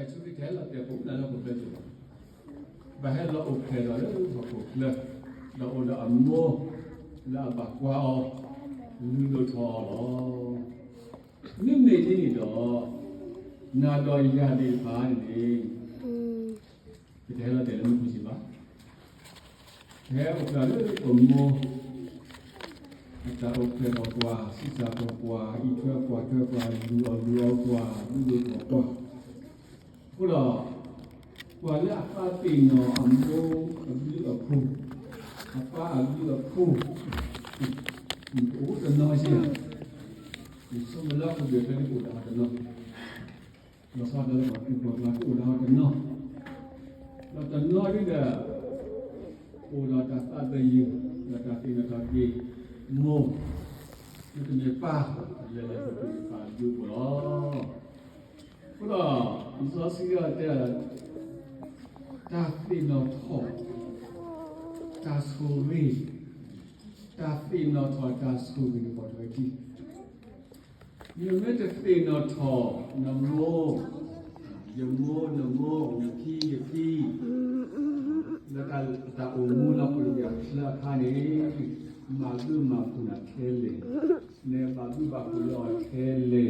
ယ့ၣ်ၡူးခရံာ်တဟဲလီၤတဲာ်ပူၤလၢဟီၣ်ခိၣ်ချၢစ့ၢ်ကီး, ဘၣ်ဟဲလီၤအိၣ်ဖျဲၣ်ဒီးလၢဟီၣ်ခိၣ်ချၢ, ဒီးအိၣ်ဒီးအမိၢ်လၢအဘၣ်ကွၢ်အီၤ, လုၢ်ဒိၣ်ထီၣ်အီၤလီၤ. မ့မ့ၢ်ဒ်န့ၣ်ဒီး, နၤဒီးယၤသ့ၣ်တဖၣ်န့ၣ် ပတဟဲလီၤတဲာ်လၢမူခိၣ်စ့ၢ်ကီးဘၣ်. ပဟဲအိၣ်ဖျဲၣ်လၢပမိၢ်အတၢ်အိၣ်ဖျဲၣ်ထီၣ်ပှၤ, ဆံးစၢ်ထီၣ်ပှၤ, အံးထွဲကွၢ်ထွဲပှၤ, လုၢ်အီၣ်လုၢ်အီပှၤ, လုၢ်ဒိၣ်ထီၣ်ပှၤ, အဃိဒီး ပှၤလၢအသးသ့ၣ်နီၣ်အမိၢ်အဘျုးအဖှိၣ်, အပၢ်အဘျုးအဖှိၣ်, အိၣ်တနီၤစ့ၢ်ဧါ. ယဆိကမိၣ်လၢဟီၣ်ခိၣ်ချၢန့ၣ်အိၣ်ဒၣ်တနီၤ, လီၤဆီဒၣ်တၢ်လၢပှၤသူၣ်က့သးပှၢ်အိၣ်ဒၣ်တနီၤ, ဒီးတနီၤဒ်ဒီး အိၣ်ဒီးတၢ်သးသယုၢ်, ဒီးတၢ်သ့ၣ်နီၣ်ထီၣ်က့ၤမိၢ်, မ့တမ့ၢ်ပၢ်, လဲၤလဲၤပှၤဘျုးအဖှိၣ်, အဃိဒီး လံာ်စီဆှံတဲ တၢ်သ့ၣ်နီၣ်ထီၣ်တၢ်ဆိၣ်ဂ့ၤ, တၢ်သ့ၣ်နီၣ်ထီၣ်တၢ်ဆိၣ်ဂ့ၤန့ၣ် ပှၤတဝဲတံၢ်, နမ့ၢ်တသ့ၣ်နီၣ်ထီၣ်နမိၢ်, ယမိၢ်, နမိၢ်, နဖံ, ယဖံ, လၢတၢ်အိၣ်မူလၢပှၤကလုာ်အချၢအခါန့ၣ်, မၤဘျုးမၤဖှိၣ်နၤခဲလၢာ်, နဘၣ်ဘျုးဘၣ်ဖှိၣ်လၢအီၤခဲလၢာ်န့ၣ်,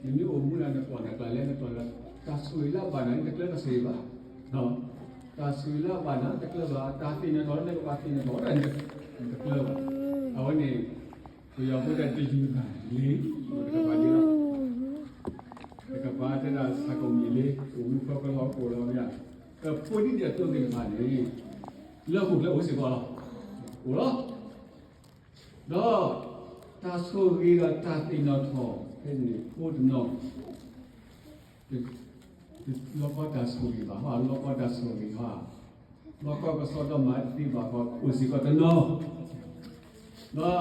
နမ့ၢ်အိၣ်မူလၢနကျိာ်နကျဲလဲၣ်, နကျိာ်လၢတၢ်ဆိၣ်ဂ့ၤလၢအဘၣ်နၤန့ၣ် တကျၢၤတၢ်ဆိၣ်ဂ့ၤဘၣ်, တၢ်ဆိၣ်ဂ့ၤလၢအဘၣ်နၤတကျၢၤဘၣ်, တၢ်သ့ၣ်နီၣ်ထီၣ်လၢနကဘၣ်သ့ၣ်နီၣ်ထီၣ်ဝဲဒၣ်န့ၣ် တကျၢၤဘၣ်. အဝဲန့ၣ် ပယီၤဖိတဲ တယူၤသးလ့, တကပၤလ့လီၤ, တကပၤတဲဒၣ်ဆၣ်ကိၣ်မံၤလ့, အိၣ်မူဖီကလီၤအိၣ်လီၤမ့ၢ်ဧါ, ပဖိဒ်န့ၣ်အသိးသ့ၣ်တဖၣ်န့ၣ် လၢဟီၣ်ခိၣ်ချၢအိၣ်စ့ၢ်ကီးလီၤ, အိၣ်လီၤ. ဒီးတၢ်ဆိၣ်ဂ့ၤဒီးတၢ်သ့ၣ်နီၣ်ထီၣ်ဖဲန့ၣ် ဖိတနီၤ တလီၤကီတၢ်ဆိၣ်ဂ့ၤဘၣ်, လီၤကီတၢ်ဆိၣ်ဂ့ၤ, လီၤကီက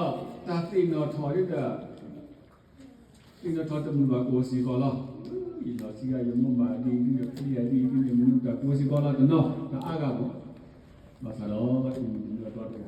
စီဒီမၤသ့ဘၣ် အိၣ်စ့ၢ်ကီးတနီၤ, ဒီးတၢ်သ့ၣ်နီၣ်ထီၣ်ဒ်ဒီး သ့ၣ်နီၣ်ထီၣ်တမုာ်ဘၣ်ကအိၣ်စ့ၢ်ကီးလီၤ. ယလီၤဆံဂၤ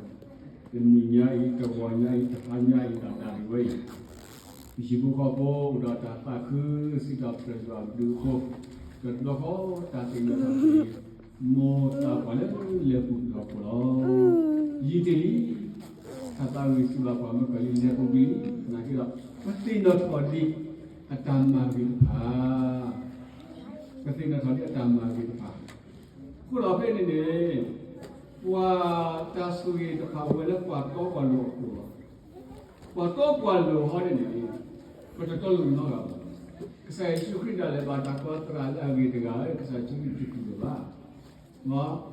ယမိၢ်မၤဒ်အံၤဒ်အံၤ ယဖံယၤဒ်အံၤဒ်အံၤ ယမနုၤတၢ်ကအိၣ်စ့ၢ်ကီးလီၤ တနီၤ တၢ်အါဂၤမး, ဘၣ်ဆၣ်ဒီး တမုာ်တနီၤဒီး တနံၤညါအံၤ တဂီၤညါအံၤ တဟါညါအံၤ တၢ်ဒၣ်ဒ်ဝဲအံၤ ပဟံၣ်ဖိဃီဖိအိၣ်ဒီးတၢ်သးခု စံးထီၣ်ပတြၢၤယွၤအဘျုးအဖှိၣ်, ဒီးတဘျီဃီတၢ်သ့ၣ်နီၣ်ထီၣ်က့ၤ မိၢ်သးပှၢ်လၢလဲၤပူၤကွံာ်ဟီၣ်ခိၣ်လီၤ. ယံာ်တ့ၢ်လံ, တၢ်သးဝံၣ်စံးဘၣ်ပှၤမ့ၢ်ကလံၤလဲၤပူၤကွံာ်လံ, သနာ်က့ဒီး ပသ့ၣ်နီၣ်ထီၣ်ဒံးအတၢ်မၤဂ့ၤတဖၣ်, ပသ့ၣ်နီၣ်ထီၣ်ဒံးအတၢ်မၤဂ့ၤတဖၣ်, အဃိဒီးဖဲန့ၣ်န့ၣ် ပှၤတၢ်ဆိၣ်ဂ့ၤတဖၣ်အိၣ်ဝဲလၢပှၤတီပှၤလိၤအဃိလီၤ. ပှၤတီပှၤလိၤဟီန့ၣ်န့ၣ် ပတတီလိၤနီတဂၤဘၣ်. ကစၢ်ယ့ၣ်ၡူးခရံာ်ဒၣ်လဲာ်ဘၣ်တၢ်ကွၢ်သရၣ်လၢအဂ့ၤတဂၤ ကစၢ်ယ့ၣ်ၡူးခရံာ်တတူၢ်လိာ်ဘၣ်. ဟီၣ်ခိၣ်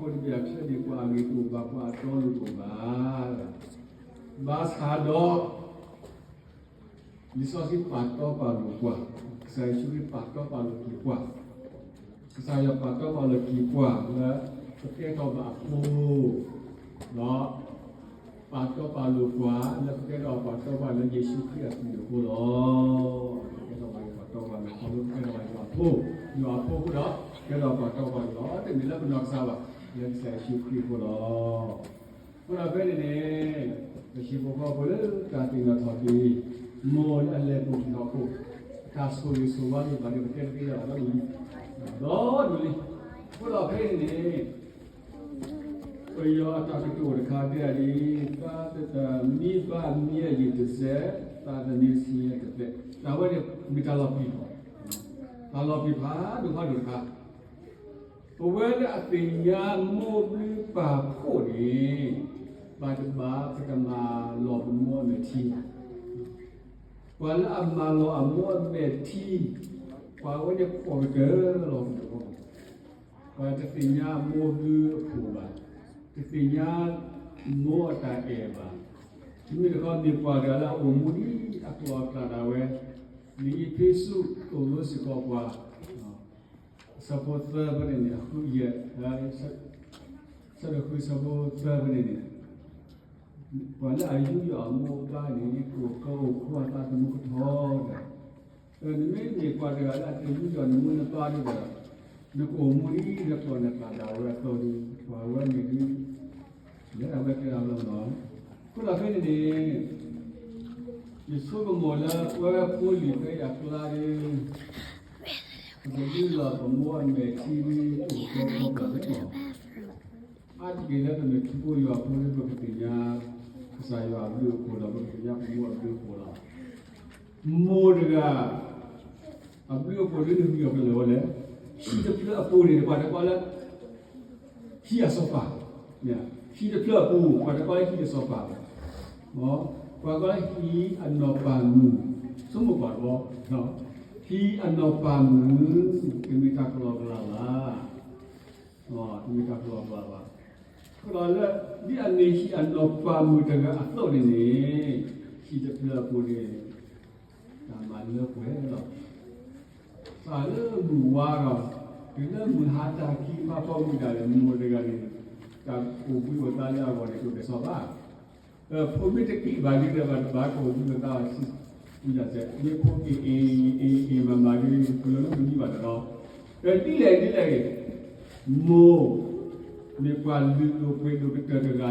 တဘ့ၣ်အချၢန့ၣ် ပှၤအဂ့ၤတအိၣ်ဘၣ် ပှၤအတီလိၤတအိၣ်ဘၣ်. ဘၣ်ဆၣ်ဒီး လံာ်စီဆှံပာ်တီပာ်လိၤပှၤ, ကစၢ်ယ့ၣ်ၡူးခရံာ်ပာ်တီပာ်လိၤက့ၤပှၤ, ကစၢ်ယွၤပာ်တီပာ်လိၤက့ၤပှၤလၢ ပကဲထီၣ်ဘၣ်အဖိ, ဒီး ပာ်တီပာ်လိၤပှၤလၢပကဲထီၣ်ပှၤတီပှၤလိၤလၢယ့ၣ်ၡူးခရံာ်အသွံၣ်အဃိလီၤ. ပကဲထီၣ်ပှၤတီပှၤလိၤခီဖျိပကဲထီၣ်ပှၤယွၤအဖိ, ယွၤအဖိအဃိဒီး ကဲထီၣ်ပှၤတီပှၤလိၤလီၤ. တမ့ၢ်လၢပနီၢ်ကစၢ်ဘၣ်, လၢကစၢ်ယ့ၣ်ၡူးခရံာ်အဃိလီၤ. အဃိဒီးဖဲန့ၣ်န့ၣ် ပဟံၣ်ဖိဃီဖိလၢတၢ်သ့ၣ်နီၣ်ထီၣ်က့ၤ မိၢ်လၢအလဲၤပူၤကွံာ်ဟီၣ်ခိၣ်, တၢ်ဆိၣ်ဂ့ၤဆိၣ်ဝါသ့ၣ်တဖၣ်န့ၣ် ပတဲတသ့လၢၤဘၣ် ဒီဒူၣ်လံ, ဒီဒူၣ်လံ. အဃိဒီးဖဲန့ၣ်န့ၣ် ပယီၤအတၢ်ကတိၤတခါတဲဒ်အံၤ, သားသမီးဘၣ်မြဲရည်တစဲး, သားသမီးဆင်းရဲတသက်, တၢ်ဝဲန့ၣ်မ့ၢ်တၢ်လီၤပျံၤလီၤ, တၢ်လီၤပျံၤဖးဒိၣ်ဖးဒိၣ်တခါ, ပဝဲလၢအသ့ၣ်ညါမိၢ်ဘျုးပၢ်ဖှိၣ်န့ၣ် ဘၣ်တဘၣ်ပတမၤလီၤပမိၢ်အမဲာ်ထံဘၣ်. ပှၤလၢအမၤလီၤအမိၢ်အမဲာ်ထံ, ပှၤဝဲန့ၣ်ခိးကတၢၢ်လီၤပသး, ပှၤတသ့ၣ်ညါမိၢ်ဘျုးအဖှိၣ်ဘၣ်, တသ့ၣ်ညါမိၢ်အတၢ်အဲၣ်ဘၣ်. မ့မ့ၢ်တခီ မ့ၢ်ပှၤတဂၤလၢအအိၣ်မူဒ်အကျိၤအကျဲဒၣ်ဝဲ, လံာ်အ့းဖ့းစူးသိၣ်လိစ့ၢ်ကီးပှၤ အဆၢဖိသၢဖဲန့ၣ်န့ၣ် အဃုယဲၢ်, ဆၢဒိၣ်ဃုဆၢဖိသၢဖဲန့ၣ်န့ၣ်, ပှၤလၢအယူးယီၣ်အမိၢ်အပၢ်န့ၣ် ကအိၣ်ကၢအိၣ်ခိးအသးသမူကထီတၢ်, နမ့မ့ၢ်ပှၤတဂၤလၢအတယူးယီၣ်နမိၢ်နပၢ်ဒ်ဒီး နကအိၣ်မူဒ်နကျိၤနကျဲဒၣ်ဝဲအသိးဒီး ပှၤဝဲန့ၣ်ဒ် လဲၤဒၣ်ဝဲကျဲဒၣ်ဝဲလီၤ. အဃိဒီးဖဲန့ၣ်န့ၣ် ယဆိကမိၣ်လၢပဝဲဖိလံၤဖဲအံၤအကျါဒီး ပကလုၢ်လီၤပမိၢ်အမဲာ်ထံ အိၣ်ကတၢၢ်လီၤ. အါတက့ၢ်လၢပမ့ၢ်ထူဖိယွၤဖိလၢပကသ့ၣ်ညါ ကစၢ်ယွၤအဘျုးအဖှိၣ်ဒီး ပကသ့ၣ်ညါပမိၢ်အဘျုးအဖှိၣ်လီၤ. မိၢ်တဂၤ အဘျုးအဖှိၣ်လၢနဂံၢ်အီၤကလဲၤဝဲလဲၣ်. ဟံၣ်တဖျၢၣ်အပူၤန့ၣ် ပှၤတကိးလၢ ဟံၣ်အစီၤပၤ, ဟံၣ်တဖျၢၣ်အပူၤ ပှၤတကိးလၢဟံၣ်အစီၤပၤ, ပှၤကိးလၢဟံၣ်အနီၢ်ပၤမုၣ်, ဆိကမိၣ်ကွၢ်တဘျီ, ဟံၣ်အနီၢ်ပၤမုၣ် တမ့ၢ်တၢ်ကလီကလီဘၣ်, တမ့ၢ်တၢ်ကလီကလီဘၣ်. အဃိဒီးလၢ ဒ်အမ့ၢ်ဟံၣ်အနီၢ်ပၤမုၣ်တဂၤအသိးန့ၣ်န့ၣ် ဟံၣ်တဖျၢၣ်အပူၤန့ၣ် တၢ်မၤလၢပှဲၤလီၤ. ပၢ်လၢမုၢ်ဝါဒီး တုၤလၢမုၢ်ဟါတၢ်ခံ မၤဖီမုၢ်ဒၣ်လဲာ် မိၢ်တဂၤန့ၣ် တၢ်အိၣ်ဘှံးအိၣ်သါလၢအဂီၢ်န့ၣ် တအိၣ်ကဲၣ်ဆိးဘၣ်. ဖိမ့ၢ်တက့ၢ်ဘၣ်ဒ်ဒီး ဘၣ်တဘၣ်ကအိၣ်ဘှံးအိၣ်သါဘၣ်, မ့ၢ်ဖိက့ၤအ့ၣ်အ့ၣ်အ့ၣ်မၤမၤဒီး ပလီၤလၢမုၢ်နံၤဘၣ်ဒီး, ဒ်လဲၣ်ဒ်လဲၣ်ဂ့ၤ, မိၢ် မ့ၢ်ပှၤလုၢ်ဒိၣ်ပှ့ၤဒိၣ်ကတၢၢ်တဂၤလၢ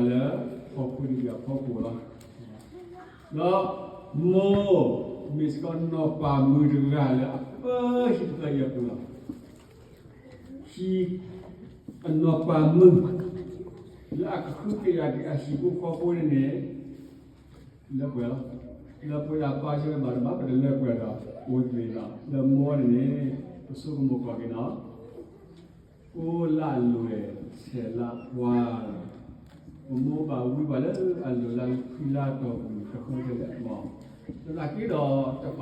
ဟီၣ်ခိၣ်တဘ့ၣ်အဖီခိၣ်လီၤ. ဒီးမိၢ် မ့ၢ်စ့ၢ်ကီးနီၢ်ပၤမုၣ်တဂၤလၢအပၢဟံၣ်တဖျၢၣ်အံၤအပူၤလီၤ. ဟံၣ်အနီၢ်ပၤမုၣ် လၢအကဟုကယာ်က့ၤအဟံၣ်ဖိဃီဖိန့ၣ်န့ၣ် လၢပှဲၤလီၤ. လၢပှဲၤဒၣ်ပၢ်ဆၢဘၣ်တဘၣ် ပတလၢပှဲၤဒီး အိၣ်သ့ၣ်လီၤ. လၢမိၢ်န့ၣ်န့ၣ် ပဆိကမိၣ်ကွၢ်က့ၤနီၤ ကိးလၢအလွဲၢ်ဆဲးလၢပှၤ, ပမိၢ်ဘၣ်ဝံဘၣ်လၢအလိၤလၢဖံလၢအတီၢ်ပူၤတဃၢဖဲလဲၣ်မး, သနာ်က့ဒီးတပာ်တၢ်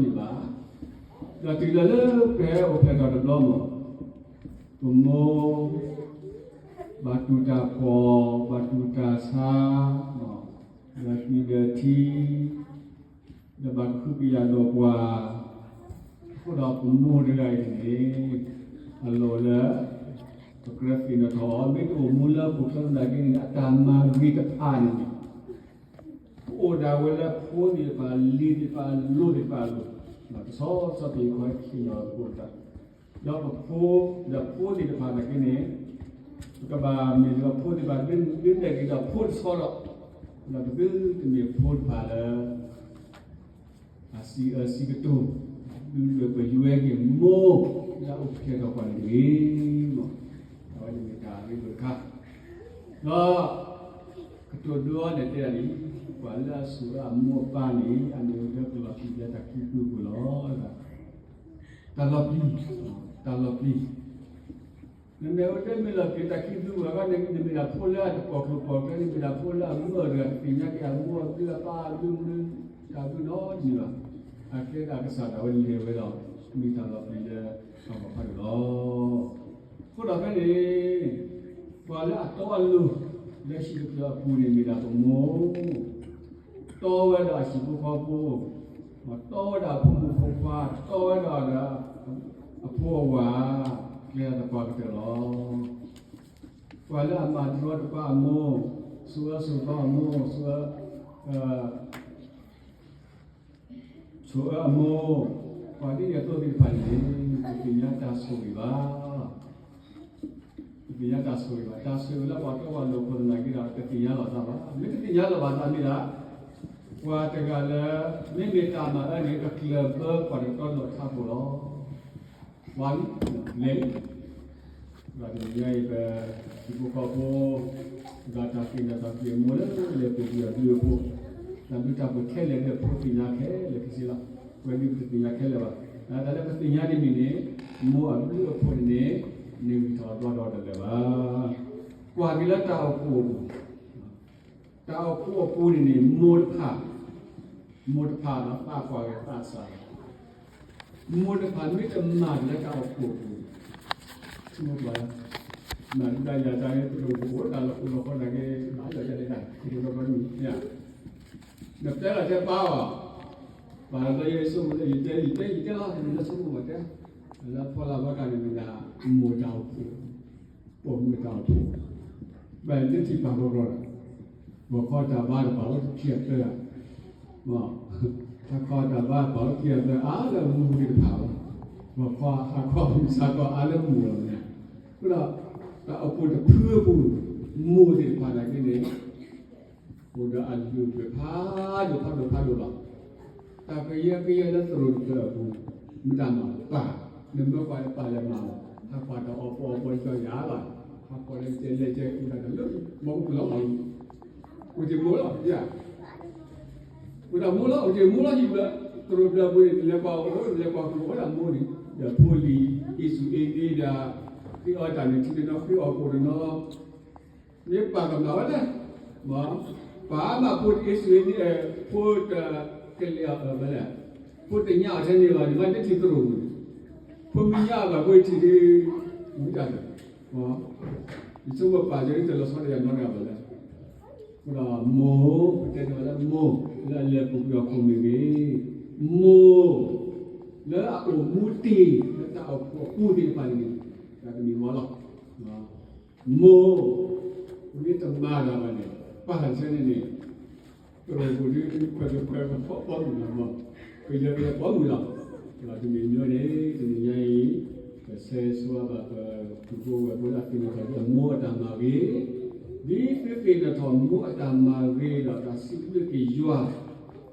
နီတမံၤဘၣ်. ဒီးတုၤလၢလၢပှဲၤအိၣ်ဖျဲၣ်ထီၣ်တဘျီမး, ပမိၢ် ဘၣ်တူၢ်တၢ်ဖှီၣ် ဘၣ်တူၢ်တၢ်ဆါ, ဒီးသံဒီးထံ ဒီးဘၣ်ကဟုကယာ်ဒီးပှၤ, အဃိဒီးပမိၢ်တဂၤအံၤန့ၣ် အလီၢ်လၢ ပကြၢးသ့ၣ်နီၣ်ထီၣ်အီၤ မ့ၢ်တအိၣ်မူလၢပူၤဖျဲးသနာ်က့န့ၣ် အတၢ်မၤဂ့ၤတဖၣ်န့ၣ်န့ၣ် ကအိၣ်ဒၣ်ဝဲလၢဖိသ့ၣ်တဖၣ် လံၤသ့ၣ်တဖၣ် လိၤသ့ၣ်တဖၣ်အလိၤ, တဆီဆီပ့ၤခီဟံးလီၤသကိးတၢ် ဒီးပဖိ ဒီးဖိသ့ၣ်တဖၣ်သနာ်က့န့ၣ် ပကဘၣ်မ့ၢ်လၢဖိသ့ၣ်တဖၣ် ဒုးနဲၣ်က့ၤဒီးဖိတဆီဒီး ဒီးပသုတမ့ၢ်ဖိတဖၣ်လၢ အစံးအၢစံးကတိၤ ဒုးဒွဲၣ်ပယွဲက့ၤမိၢ်လၢအအိၣ်ဖျဲၣ်ထီၣ်ပှၤန့ၣ်တဂ့ၤ. အဝဲန့ၣ်မ့ၢ်တၢ်ဂ့ၢ်တခါ ဒီး ကတိၤဒိအီၤန့ၣ်တဲဒၣ်လံ ပှၤလၢအစိာ်အမိၢ်အပၢ်န့ၣ် အမ့ၢ်အိၣ်လၢပလီၢ်ခံလၢတၢ်ခံးသူပူၤလီၤ. တၢ်လီၤပျံၤ, တၢ်လီၤပျံၤ, နမ့ၢ်အိၣ်လၢမ့ၢ်လီၢ်ခံတၢ်ခံးသူပူၤ နမ့ၢ်ဒၣ်ဖိလၢအတပိာ်ကျိၤပိာ်ကျဲ နမ့ၢ်ဒၣ်ဖိလၢအမုၢ်အဂၤ သ့ၣ်ညါက့ၤအမိၢ်အဘျုးအပၢ်အဘျုးမနုၤ တၢ်ဘျုးနီတမံၤဘၣ်. အကဲဒၣ်ကစၢ်ဒၣ်ဝဲလဲၤဝဲဒီး မ့ၢ်တၢ်လီၤပျံၤလၢ ပှၤဂီၢ်ဖးဒိၣ်လီၤ. အဃိဒီးဖဲန့ၣ် ပှၤလၢအတီအလိၤ လၢဟံၣ်တဖျၢၣ်အပူၤန့ၣ်မ့ၢ်ဒၣ်ပမိၢ်, တီဝဲဒီးအဟံၣ်ဖိဃီဖိ, တီဝဲဒီးအဖိမုၣ်ဖိခွါ, တီဝဲဒီး အဖိအဝၤ, ကျဲဒီးပှၤကတၢၢ်လီၤ. ပှၤလၢအမၤတရီတပါအမိၢ်, ဆိၣ်အၢဆိၣ်သီအမိၢ်, ဆိၣ်အၢ ဆိၣ်အၢအမိၢ်, ပှၤဒ်န့ၣ်အသိးသ့ၣ်တဖၣ်န့ၣ် တသ့ၣ်ညါတၢ်ဆိၣ်ဂ့ၤဘၣ်. တသ့ၣ်ညါတၢ်ဆိၣ်ဂ့ၤဘၣ်. တၢ်ဆိၣ်ဂ့ၤလၢပှၤတီပှၤလိၤအဃိသနာ်က့ဒီး တသ့ၣ်ညါလီၤသးဘၣ်. မ့ၢ်တသ့ၣ်ညါလီၤဘၣ်သးမ့ၢ်ဒၣ် ပှၤတဂၤလၢ မ့မ့ၢ်တၢ်မၤအၢန့ၣ် ကကျၢၢ်ဘၢပှၤတတီဒီးထးခိၣ်လီၤ. ဝါလံ, လဲၤလံ. ဒီးတနံၤညါအံၤ ပဟံၣ်ဖိဃီဖိ ဒီးတၢ်သ့ၣ်နီၣ်ထီၣ်က့ၤအမိၢ်လၢ လဲၤပူၤကွံာ်အဘျုးအဖှိၣ်, တၢ်ဘျုးတၢ်ဖှိၣ်ခဲလၢာ်ဒီး ဖိသ့ၣ်ညါခဲလၢာ်ခဲဆ့လီၤ. ပဝဲဒၣ်ပတသ့ၣ်ညါခဲလၢာ်ဘၣ်. တၢ်လၢပသ့ၣ်ညါတမံၤန့ၣ် မိၢ်အဘျုးအဖှိၣ်န့ၣ်န့ၣ် န့ၢ်ဝံၤထီၣ်ဘျီဒီးတလၢာ်ဘၣ်. ကွၢ်က့ၤလၢတၢ်အိၣ်ဖှိၣ်အပူၤ တၢ်အိၣ်ဖှိၣ်အပူၤန့ၣ်န့ၣ် မိၢ်တဖၣ်, မိၢ်တဖၣ်ဒီးသးပှၢ်ဂ့ၤသးစၢ်, မိၢ်တဖၣ်မ့ၢ်တမၤလၢတၢ်အိၣ်ဖှိၣ်အပူၤ, ဆိကမိၣ်ပှၤ, မၤဒုးဒၣ်ယၤတၢ်ဂ့ၢ် ပတအိၣ်ဖှိၣ်တၢ်လီၤပူၤလီၤဃီတၢ်ဂ့ၢ် ဘၣ်လီၤယၤတၢ် တက့ၢ်လီၤပှၤတမံၤ, နတဲလီၤတဲပၢ်အီၤ, ပၢ်လၢယဲယဆိကမိၣ်လၢယတဲ ယတဲ ယတဲလီၤ နမ့ၢ်လၢဆိကမိၣ်မၤတဲ, လၢဖီလာ်ဘီတၢ်န့ၣ်မ့ၢ်ဒၣ် မိၢ်တၢ်အိၣ်ဖှိၣ် ပိာ်မုၣ်တၢ်အိၣ်ဖှိၣ်, ဘၣ်လၢထံၣ်ပာ်ကီကီဒီး, ဂီၤခီတၢ်ဘါတပာ်လၢခံအသၢ, ဟါခီတၢ်ဘါတပာ်လၢခံအသၢ အါလၢမူသ့ၣ်တဖၣ်လီၤ, ဂီၤခီဟါခီမုၢ်ဆါခီအါလၢမူလီၤန့ၣ်, အဃိဒီး တၢ်အိၣ်ဖှိၣ်တဖုအပူၤ မိၢ်သ့ၣ်တဖၣ်နာ်က့န့ၣ် အိၣ်ဒီးအလုၢ်အပှ့ၤဖးဒိၣ်ဖးဒိၣ်ဖးဒိၣ်ဖးဒိၣ်လီၤ. တၢ်ကယၢကယဲလၢသရိာ်တဖျၢၣ်အပူၤ မ့ၢ်တၢ်မၤပၢ် နမၢပှၤတပာ်လၢၤမးလီၤ. ဟးပှၤတအီၣ်ပီအီၣ်ပီယွၤယၤလီၤ. ဟးပှၤလၢကဲလဲၢ်ကဲကူတၢ်တလၢ မီၢ်ကပူၤလီၤ. အိၣ်တ့ၢ်မိၢ်လီၤ, အိၣ်တ့ၢ်မိၢ်လီၤ, အိၣ်တ့ၢ်မိၢ်လီၤ ဟံၣ်ဘျၢ, တရိၣ်ဘျၢပူၤန့ၣ် နလဲၤပှၤအိၣ် နလဲၤပှၤဃုာ်အိၣ်ဒၣ်မိၢ်န့ၣ်, ဒီးဖိလံၤ အ့ၣ်စူၣ်အ့န့ဒီး ဃ့အီၣ်တၢ်န့ၣ် ထံတနီၤ ဃ့အီၣ်ကိၣ်တနီၤ မ့ၢ်ပာ်ကမၣ်ဝဲလဲၣ်, ပာ်မးဖိတအ့ၣ်စူၣ်အ့န့ ဖိတကလဲၤအီၤဘၣ်လဲၣ်, ဖိတညၣ်အီၤထဲန့ၣ်ဘၣ်န့ၣ် ဘၣ်တထံၣ်သရိာ်ပူၤန့ၣ်, ဖိမ့ၢ်ညၣ်အီၤဘၣ် ဖိထံၣ်ဒ် ဝံတၢ်ဒီး, ယဆိကမိၣ်ပာ်ယဲဒ်တလီၤဆီဒီးယၤနီတဂၤဘၣ်လဲၣ်. အဃိဒီးမိၢ်, ပတဲန့ၢ်ဝဲလၢမိၢ် လၢအလဲၤပူၤကွံာ်အီၤခိၣ်မ့ၢ်ဂ့ၤ, မိၢ် လၢအအိၣ်မူတ့ၢ်လၢတၢ်အိၣ်ဖှိၣ်အပူၤသ့ၣ်တဖၣ်န့ၣ် တၢ်တမံၤဝဲလီၤ. မိၢ် မ့ၢ်တမၤတၢ်ဘၣ်န့ၣ် ပာ်လၢဆဲန့ၣ်န့ၣ် တရိာ်ပူၤဒ်ခွဲးခွဲးခွဲးပီမုၢ်လီၤမး, ကယဲၢ်ကယဲၢ်ပီမုၢ်လီၤ. ဒီးတမံၤမ့ၢ်န့ၣ် တနံၤညါအံၤ ပဆၢဂ့ၤဆၢဝါဘၣ်ပပုၢ်ဖိဝဲၢ်ဖိလၢအသ့ၣ်နီၣ်ထီၣ်ဒ်အမိၢ်အတၢ်မၤဂ့ၤ, ဒ်သုသ့ၣ်နီၣ်ထီၣ်မိၢ်အတၢ်မၤဂ့ၤဒီးတၢ်စံးဘျုးက့ၤယွၤ အ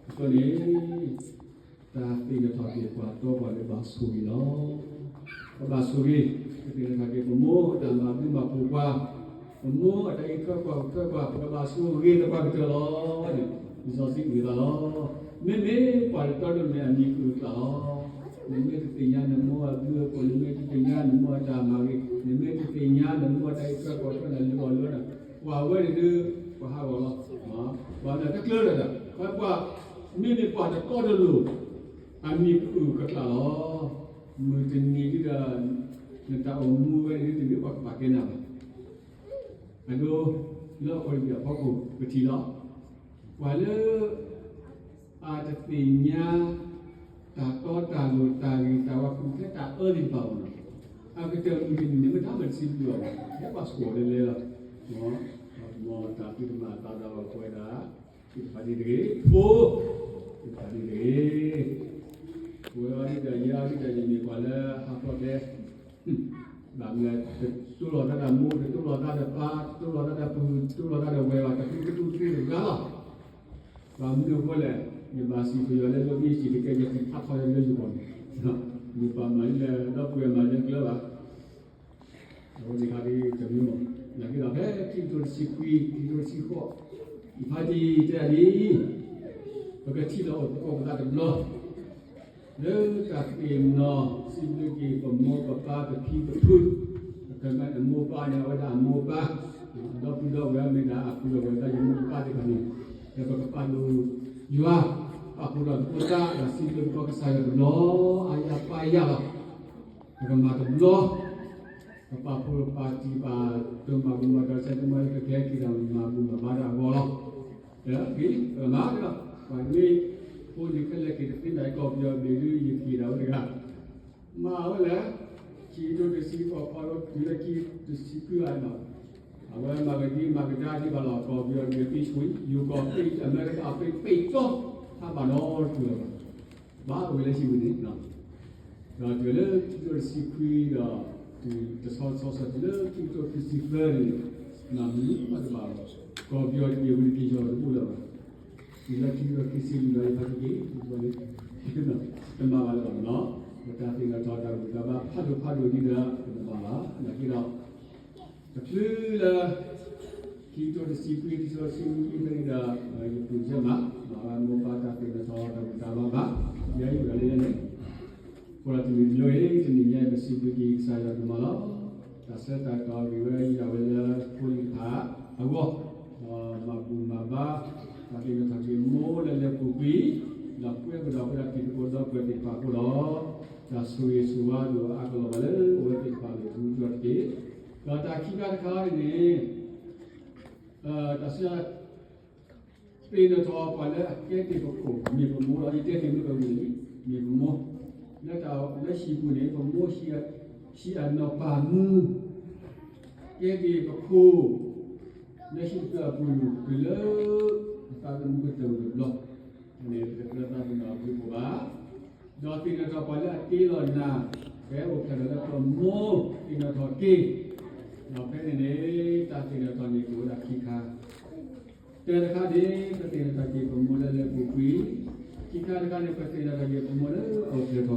ဃိန့ၣ် တၢ်သ့ၣ်နီၣ်ထီၣ်က့ၤပှၤတီပှၤလိၤဘၣ်ဆိၣ်ဂ့ၤလီၤ. ပဘၣ်ဆိၣ်ဂ့ၤ, ပသ့ၣ်နီၣ်ထီၣ်က့ၤပမိၢ်အတၢ်မၤဘျုးမၤဖှိၣ်ပှၤ, ပမိၢ်အတၢ်အံးထွဲကွၢ်ထွဲပှၤ ပကဘၣ်ဆိၣ်ဂ့ၤသပှၢ်ကတၢၢ်လီၤန့ၣ် လံာ်စီဆှံကွဲးသးလီၤ. မ့မ့ၢ်ပှၤတတီတလိၤန့ၣ် အမံၤကအုၣ်အကျၣ်လီၤ. နမ့ၢ်တသ့ၣ်ညါနမိၢ်အဘျုးအဖှိၣ်, နမ့ၢ်တသ့ၣ်ညါနမိၢ်အတၢ်မၤဂ့ၤ, နမ့ၢ်တသ့ၣ်ညါနမိၢ်အတၢ်အံးထွဲကွၢ်ထွဲနၤလၢအီၤလၢနၤ, ပှၤဝဲန့ၣ်ဒုး ပှၤဟးဂီၤလီၤ. ပှၤန့ၣ်တကျၢၤဒီး ပှၤ မ့မ့ၢ်ပှၤတတီတလိၤ အမံၤကအုၣ်ကကျၢ်လီၤ. မုၢ်တနံၤဒ်ဒီး နတၢ်အိၣ်မူဝဲန့ၣ် တမ့ၢ်ပှၤကပာ်ကဲနၤဘၣ်. အဒိ လၢအခီၣ်ထံးအဖီခိၣ် ပထံၣ်လီၤ. ပှၤလၢ အတသ့ၣ်ညါ တၢ်တီတၢ်လိၤ တၢ်ဂ့ၤတၢ်ဝါကူၣ်ဖဲတၢ်အၢသ့ၣ်တဖၣ်အဂီၢ်လီၤ. အကတၢၢ်မုၢ်တနံၤန့ၣ် မ့ၢ်တၢ်မၤတစံးဘျုးအီၤဘၣ်, ဟဲပှၤဆိၣ်အီၤလဲၤလဲၤလီၤ. မ်တၢ်ဖံးတၢ်မၤအသးဒီးပဝဲဒၣ် သ့ၣ်တဖၣ်န့ၣ်တဂ့ၤ, ဖိ သ့ၣ်တဖၣ်န့ၣ်တဂ့ၤ, ပဝဲအံၤဒ်ဒီး ယဲအံၤဒ်ဒီး ယမ့ၢ်ပှၤလၢဟးဖျိးတဲ ဘၣ်မနုၤ တတိၢ်လီၤသးဒီးမိၢ်, တတိၢ်လီၤသးဒီးပၢ်, တတိၢ်လီၤသးဒီးပုၢ်, တတိၢ်လီၤသးဒီးဝဲၢ်ဘၣ်, တတိၢ်တတိၢ်တဂၤလီၤ. ဘၣ်မနုၤအဃိလဲၣ်, ယဘၣ်စံးပယီၤလၢ လၢပဟံၣ်စံးတကဲ ယထံၣ်ဖးထီယၤလၢယဂီၢ်န့ၣ်, မ့ၢ်ပှၤမၤလၢဒီပုၢ်ဝဲၢ်မၤလၢကျၢၤဘၣ်. အဝဲသ့ၣ်တခါဒ်တမံၤမး, နာ်က့ဒီး ဖဲခံကထိတဆံခွံ, ခံကထိတဆံဃိး, ယဖးတံၢ်တဲဒ်အံၤ, ပကထံၣ်လီၤအိၣ်သကိးပသးတဘျီ လၢတၢ်သ့ၣ်နီၣ်စံးဘျုးက့ၤ ပမိၢ်ပပၢ်ပဖံပဖု, ပကမၤအမိၢ်ပၢ်န့ၣ် အဝဲဒၣ်အမိၢ်ပၢ်, ဒီပုၢ်ဒီဝဲၢ်မ့ၢ်ဒၣ်အပုၢ်အဝဲၢ်ဒၣ် ယမိၢ်ယပၢ်သ့ၣ်တဖၣ်န့ၣ်, ဒီးပကပာ်ဒိၣ်ယွၤ, ပာ်ဖှိၣ်ဒီးသကိးသး ဒီးစံးဘျုးသကိးကစၢ်ယွၤတဘျီ အါယၤပါယၤလီၤ. ပကမၤတဘျီ ပပာ်ဖှိၣ်ပာ်တံၢ်ပာ် တမၤဘူၣ်မၤတီၤ ဆဲတမီၢ်လၢကကဲက့ၤဒီးမၤဘူၣ်မၤဘါဒီးအဂီၢ်လီၤ. ဒီးပကမၤဒီး ပှၤမ့ၢ်ဖိန့ၣ်ခဲလၢာ်က့ၤတသ့ဒၣ် ကီၢ်ပယီၤဘ့ၣ်ဒုးယက့ၤဒၣ်ဝဲတဂၤ မၤဝဲလဲၣ်, ခံကထိတဆံဃိး တုၤလၢခံကထိတဆံခွံဘၣ်နီၤ, အဝဲမၤကဒံမၤကဒါဒံးဘၣ်လီၤ ကီၢ်ပယီၤဘ့ၣ် ပ့ၣ်ဆူၣ် ယူၤကီၢ် ပ့ၣ်အမဲရကၤ ပ့ၣ်ပ့ၣ်တီ ဟးဘၣ်နီတပူၤလၢၤဘၣ်. ဘၣ်အိၣ်ဝဲလၢဟံၣ်ပူၤန့ၣ်, ဒီးတုၤလၢခံကထိတဆံခွံဒီး တုၤတဆီဆီဆီတုၤလၢခံကထိခံဆံသၢန့ၣ်, မၤမနုၤမးတဘၣ်လီၤ. ကီၢ်ပယီၤတဘ့ၣ်ဝံၤန့ၣ် က့ၤယီၤတအိၣ်လၢၤဘၣ်. တုၤလၢခံကထိခံဆံလွံၢ်ဒီး ယဖးတံၢ်က့ၤ တမၤဘၣ်လၢၤဘၣ်နီၤ. ပတၢ်သ့ၣ်နီၣ်ထီၣ်တၢ်ဘူၣ်တၢ်ဘါဖးဒိၣ်ဖးဒိၣ်ဒ်ဒီး တမၤဘၣ်လီၤ. နာ်က့ဒီး တချုးလၢ ခံကထိတဆံခွံ ခံကထိတဆံလွံၢ်ဖဲန့ၣ်ဒီး ယပုၢ်ယဲမး ဘၣ်ဝဲမိၢ်ပၢ်တၢ်သ့ၣ်နီၣ်ထီၣ်တၢ်ဘူၣ်တၢ်ဘါဘၣ်, ယဲယအိၣ်ဒၣ်လၢယဲန့ၣ်, အဃိဒီးတမံၤတမံၤအံၤ တနံၤညါပစံးဘျုးက့ၤကစၢ်ယွၤဒိၣ်မးလီၤ. တၢ်ဆၢတၢ်ကတီၢ်ဂ့ၤဝဲယၤဝဲလၢဖိလံၤတဖၣ်အဂီၢ်, ဒီးမၤဘူၣ်မၤဘါ တၢ်သ့ၣ်နီၣ်ထီၣ်က့ၤမိၢ်လၢလဲၤပူၤကွံာ်, ဒီးပှဲၤကဒီးဝဲဒၣ်တံၤသကိးဒီပုၢ်ဝဲၢ်သ့ၣ်တဖၣ်အဃိဒီး တၢ်ဆိၣ်ဂ့ၤဆိၣ်ဝါဒိၣ်အါကလီၤဘၣ်လၢအဝဲသ့ၣ်တဖၣ်အလိၤ ထူးထူးတီၤတီၤတက့ၢ်. ဒီးတၢ်ခံခါတခါန့ၣ် တၢ်ဆၢ သ့ၣ်နီၣ်ထီၣ်ပှၤလၢအကဲတ့ၢ်ပခိၣ် မ့ၢ်ပမိၢ်လီၤ. ယတဲတ့ၢ်မ့ၢ်ပဝံၤလံ မ့ၢ်ပမိၢ်, လၢတၢ်လၢဟံၣ်ပူၤန့ၣ် ပမိၢ်ဟံးအနီၢ်ပၢ်မူ ကဲတ့ၢ်ပခိၣ် လၢဟံၣ်တဖျၢၣ်အပူၤ တုၤလၢ အသးသမူကတၢၢ်တဘျီ န့ၣ် ပတကြၢးသးသမူအဘျုးအဖှိၣ်ဘၣ်. ဒီးသ့ၣ်နီၣ်ထီၣ်ပှၤလၢအတ့လီၤနၤ ဖဲအိၣ်ဖျဲၣ်ထီၣ်လၢပမိၢ်သ့ၣ်နီၣ်ထီၣ်က့ၤ, ဒီးဖဲန့ၣ်န့ၣ် တၢ်သ့ၣ်နီၣ်ထီၣ်န့ၣ် ကအိၣ်ဝဲဒၣ်ခံခါ, တၢတခါန့ၣ် ပသ့ၣ်နီၣ်ထီၣ်က့ၤပမိၢ်လၢလဲၤပူၤကွံာ်, ခံခါတခါန့ၣ် ပသ့ၣ်နီၣ်ထီၣ်က့ၤပမိၢ်လၢအအိၣ်ဖျဲၣ်ထီၣ်ပှၤ,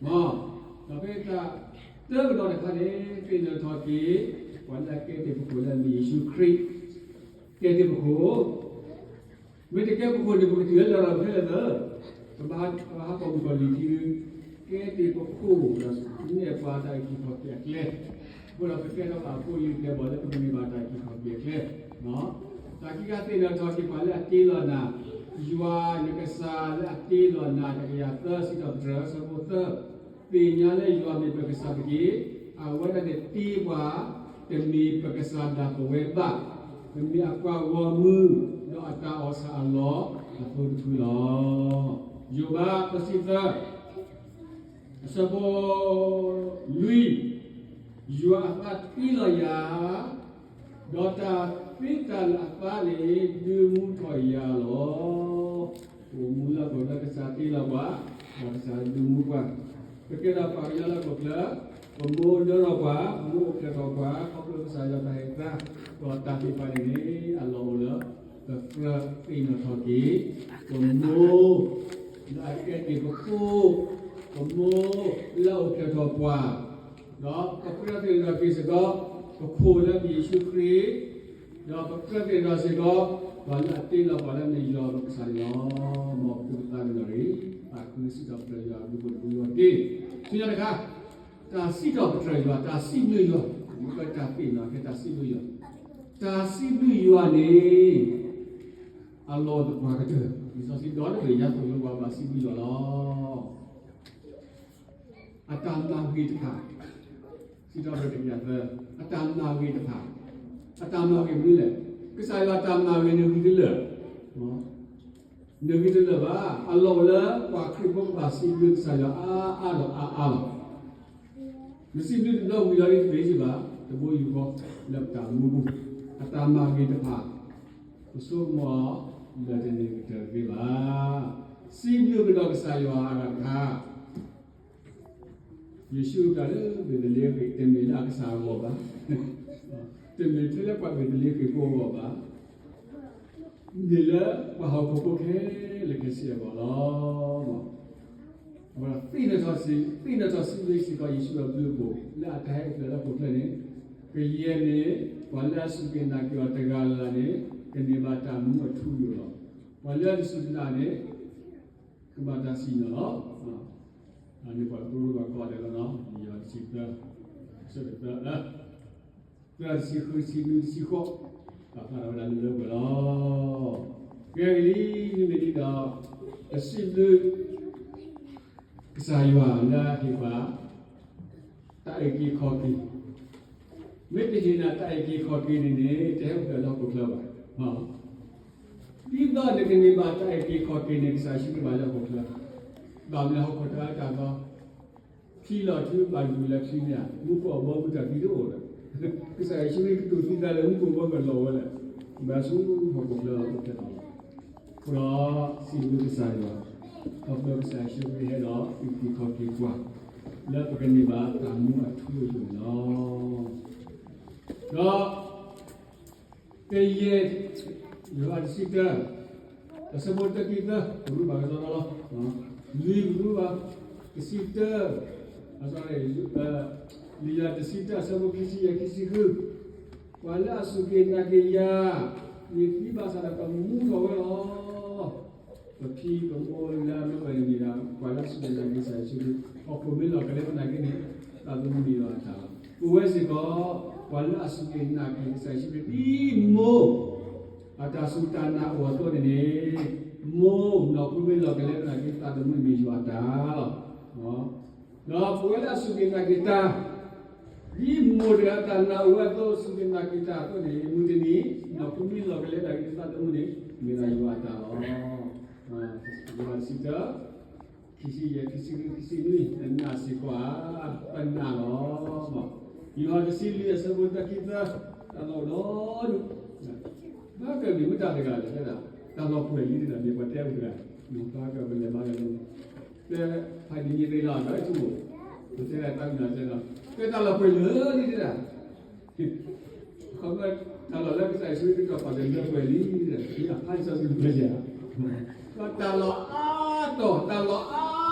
မ် ဖဲတၢ်တၢကဒီးတခါန့ၣ် သ့ၣ်နီၣ်ထီၣ်က့ၤ ပှၤလၢအကဲတ့ၢ်ပခိၣ်လၢအမ့ၢ်ယ့ၣ်ၡူးခရံာ်, ကဲတ့ၢ်ပခိၣ်, မ့ၢ်တကဲပခိၣ်န့ၣ် ပကတုၤလၢလီၢ်ဖဲလဲၣ်သ့ၣ်, ပဘၣ်ဟးပိာ်မုၣ်ကီၢ်လံၢ်ခံ, ကဲတ့ၢ်ပခိၣ်ဒီးနဲၣ်ပှၤတၢ်အုၣ်က့ၤခီၣ်က့ၤအကျဲ, အဃိဒီးပကဲထီၣ်ဘၣ်အဖိအလံၤအပျဲၢ်အဘီၣ်လၢ ပကန့ၢ်ဘၣ်တၢ်အုၣ်က့ၤခီၣ်က့ၤအကျဲ, တၢ်ခံခါ သ့ၣ်နီၣ်ထီၣ်က့ၤပှၤလၢအတ့လီၤနၤ, ယွၤနကစၢ်လၢအတ့လီၤနၤ တကယၤသၢ စံးထီၣ်ပတြၢၤ အဆၢဖိသၢ, သ့ၣ်ညါလၢယွၤမ့ၢ်ပကစၢ်တက့ၢ်, အဝဲဒၣ်န့ၣ်တ့ပှၤ, တမ့ၢ်ပကစၢ်ဒၣ်ပဝဲဘၣ်, ပမ့ၢ်အပှၤဂီၢ်မုၢ်, ဒီးအတၢ်အီၣ်ဆၣ်အလီၢ်အသိတဖုလီၤ. ယိၤဘး တဆံသၢ, အဆၢဖိလွံၢ်, ယွၤအသးတ့လီၤယၤ, ဒီးတၢ်သ့တၢ်လၢအသးန့ၣ် ဒုးမူထီၣ်ယၤလီၤ. ပအိၣ်မူလၢအပှဲၤလၢကစၢ်တ့လီၤပှၤ, ဒီးကစၢ်ဒုးမူပှၤ, ပကဲထီၣ်ပှၤကညီလၢအပှဲၤ, ပမိၢ်ဒၢထီၣ်ပှၤ, ပမိၢ်အိၣ်ဖျဲၣ်ထီၣ်ပှၤ ခီဖျိကစၢ်ယွၤတၢ်ဟ့ၣ်သါ, ဒီးတၢ်သ့ၣ်တဖၣ်န့ၣ်န့ၣ် အလီၢ်အိၣ်လၢ ပကြၢးသ့ၣ်နီၣ်ထီၣ်က့ၤ, ပမိၢ်လၢအကဲတ့ၢ်ပခိၣ်, ပမိၢ်လၢအအိၣ်ဖျဲၣ်ထီၣ်ပှၤ, ဒီးပကြၢးသ့ၣ်နီၣ်ထီၣ်က့ၤစ့ၢ်ကီး ပခိၣ်လၢမ့ၢ်ယ့ၣ်ၡူးခရံာ်, ဒီးပကြၢးသ့ၣ်နီၣ်ထီၣ်စ့ၢ်ကီး ပှၤလၢအတ့လီၤပှၤလၢမ့ၢ်ယွၤပကစၢ်န့ၣ်လီၤ. မ်ပကသးကညီၤတဂ့ၤ, သးခုစံးထီၣ်ပတြၢၤယွၤအဘျုးအဖှိၣ်တဘျီတက့ၢ်. ဆူညါတခါ, တၢ်စံးထီၣ်ပတြၢၤယွၤ, တၢ်စံးဘျုးယွၤ, မ့ၢ်တၢ်သ့ၣ်နီၣ်က့ၤတၢ်စံးဘျုးယွၤ, တၢ်စံးဘျုးယွၤန့ၣ် အလီၢ်တပှၤကတၢၢ်, လံာ်စီဆှံဒီတဘ့ၣ်ညါသိၣ်လိပှၤဘၣ်စံးဘျုးယွၤလီၤ. အတၢ်မၤဂ့ၤတဖၣ်, စံးထီၣ်ပတြၢၤတကယၤသၢ, အတၢ်မၤဂ့ၤတဖၣ်, အတၢ်မၤဂ့ၤမနုၤလဲၣ်, ကစၢ်ယွၤအတၢ်မၤဂ့ၤန့ၣ်ဂ့ၤတလၢာ်, န့ၣ်ဂ့ၤတလၢာ်ဘၣ်, အလီၢ်အိၣ်လၢပှၤခရံာ်ဖိကဘၣ်စံးဘျုးကစၢ်ယွၤအါအါလီၤအါအါလီၤ. နစံးဘျုးတဘျီဝံၤလီၤဒ်တမ့ၢ်ဘၣ်, တဘိယူၢ်ဃီ, လၢပတၢ်မူပူၤ, အတၢ်မၤဂ့ၤတဖၣ်, ပဆိကမိၣ်လၢတန့ၢ်ကတၢၢ်တသ့ဘၣ်. စံးဘျုးကဒီးကစၢ်ယွၤအဂၤတခါ ယ့ၣ်ၡူးအုၣ်တၢ်လၢဘ့းသလ့ဟ့ၣ် တမ့ၢ်လၢအကစၢ်အဂီၢ်ဘၣ်, တမ့ၢ်ထဲလၢပှၤဘ့းသလ့ဟ့ၣ်ဖိအဂီၢ်ဘၣ်, မ့ၢ်လၢပှၤဟီၣ်ခိၣ်ဖိခဲလၢာ်ခဲဆ့အဂီၢ်လီၤ. အဝဲဒၣ်သ့ၣ်နီၣ်ထီၣ်စံး, သ့ၣ်နီၣ်ထီၣ်စံးဘျုးစ့ၢ်ကီးယ့ၣ်ၡူးအဘျုးအဖှိၣ် လၢအတၢ်ဟဲအိၣ်ဖျဲၣ်လၢဟီၣ်ခိၣ်ချၢန့ၣ်, ကယဲၢ်န့ၣ် ပှၤလၢအစူၢ်က့ၤနာ်က့ၤအီၤတဂၤလၢ်လၢ်န့ၣ် ကန့ၢ်ဘၣ်တၢ်မူအထူအယိာ်လီၤ. ပှၤလၢအတစူၢ်က့ၤနာ်က့ၤန့ၣ် ကဘၣ်တၢ်စံၣ်ညီၣ်လီၤ. အန့ၣ်ပှၤတရူးဘၣ်ကီးဒဲးလီၤနီၤ, ယွၤတဆံသၢ, ဆၢတသၢ, သၢတဆံဃု, တဆံနွံ, တဆံဃိး, ပာ်ဖျါထီၣ်ဝဲဒၣ်လၢလၢပှဲၤပှဲၤလီၤ. ကဲဂ့ၤလံ, မ့မ့ၢ်ဒ်ဒီး ပစံးဘျုး ကစၢ်ယွၤလၢအဟ့ၣ်ပှၤ တၢ်အုၣ်က့ၤခီၣ်က့ၤ, မ့ၢ်တဟ့ၣ်နၤတၢ်အုၣ်က့ၤခီၣ်က့ၤန့ၣ်န့ၣ် တဟဲအိၣ်ဖျဲၣ်လၢဟီၣ်ခိၣ်ချၢဘၣ်. ဒ်သိးနကန့ၢ်ဘၣ်တၢ်အုၣ်က့ၤခီၣ်က့ၤန့ၣ် ကစၢ်ယ့ၣ်ၡူးခရံာ်ဘၣ်လၢဟီၣ်ခိၣ်ချၢ, ဘၣ်မနုၤဟီၣ်ခိၣ်ချၢအတၢ်သီ, ထံလီၤထူဘၣ်ဒူၣ်လၢထံမ့ၢ်ဧါ, မူခိၣ်အဘီအမုၢ်တၢ်သံတအိၣ်ဒီး, ကစၢ်ယ့ၣ်ၡူးခရံာ်ကတိၤသံသးလၢမူခိၣ်အဘီအမုၢ်လီၤဝဲလဲၣ်, ဘၣ်ဆူဟီၣ်ခိၣ်ချၢလီၤအိၣ်ဖျဲၣ်ထီၣ်လီၤ. အဃိဒီး စံးဘျုးကစၢ်ယွၤ, ခီဖျိကစၢ်ယ့ၣ်ၡူးခရံာ်ဟဲဒီးအုၣ်က့ၤခီၣ်က့ၤပှၤ လၢပကန့ၢ်ဘၣ်တၢ်မူအထူအယိာ်န့ၣ်လီၤ. ဒီး ကယဲၢ်, ယိၤဟၣ်တဆံတၢ, အဆၢဖိတၢခံသၢ, ပကရူၢ်ဘၣ်ကစီဒီလီၤ. လွံၢ်ပကရူၢ်ဘၣ်, တဆံတၢ, လံာ်ယိၤဟၣ်တဆံတၢ အဆၢဖိခံဆံယဲၢ် ခံဆံဃု, ပှၤလၢအစူၢ်က့ၤနာ်က့ၤယၤ, မ့ၢ်သံဘၣ်ဆၣ်ဒီးကမူထီၣ်ဝဲလီၤ. ပဖံပမိၢ်လၢအမ့ၢ်ဝဲန့ၣ်မ့ၢ်ဒၣ် ပှၤလၢအစူၢ်က့ၤနာ်က့ၤကစၢ်ယ့ၣ်ၡူးခရံာ်, ဟီၣ်ခိၣ်မ့ၢ်လီၤကလဲဒၣ်နာ်က့န့ၣ်, သးသမူမ့ၢ်ယွၤအတၢ်လီၤ. ပဝဲစ့ၢ်ကီး, ပှၤလၢအစူၢ်က့ၤနာ်က့ၤကစၢ်ယ့ၣ်ၡူးခရံာ် ဒ်မိၢ် အတၢ်စူၢ်တၢ်နာ်အိၣ်အသိးန့ၣ်န့ၣ်, မိၢ်နီၢ်ခိမ့ၢ်လီၤကလဲဒၣ်နာ်က့ သးသမူမ့ၢ်ယွၤအတၢ်လီၤ. ဒီးပဝဲလၢအစူၢ်က့ၤနာ်က့ၤတၢ်, ဒ်မိၢ်တဂၤအတၢ်နာ်အိၣ်ဝဲအသိး စူၢ်က့ၤနာ်က့ၤတၢ်အသိးန့ၣ် မုၢ်တနံၤ နီၢ်ခိမ့ၢ်လီၤကလဲဒၣ်က့ၤသးသမူန့ၣ် မ့ၢ်ဒၣ်ယွၤအတၢ်လီၤ. ယိၤဟၣ်တဆံတၢ, ခံဆံယဲၢ် ခံဆံဃု ခံဆံနွံ နနာ်စ့ၢ်ကီးဧါ, ပနာ်လီၤ. ယိၤဟၣ်တဆံလွံၢ် အဆၢဖိတၢခံသၢ, တၢ်လီၢ်အိၣ်ဒီဒူၣ်, ဘၣ်ကမ့ၢ်မ့ၢ်တၢ်တဂၤလဲၣ်, တၢ်လီၢ်ပှဲၤလံတဒၣ် မ့ၢ်ပှၤတဲအုၣ်တဂၤ, ဘၣ်ကမ့ၢ်လဲၤဘၣ်လဲၤ, တဲဖးဒ်န့ၣ်သ့လီၤ ဒီးဆိကမိၣ်, တဲတၢ်မနုၤတဲလီၤ, တဲတၢ်လီၢ်ပှဲၤလံတဒၣ် ခီဖျိတၢ်လီၢ်လၢကစၢ်ယ့ၣ်ၡူးခရံာ်ကတီၤပာ်တ့ၢ်လၢပှဲၤလံ, အဖးလံာ်စီဆှံပှဲၤယၤ, တၢ်လီၢ်အါတီၢ် တၢ်လီၢ်အါ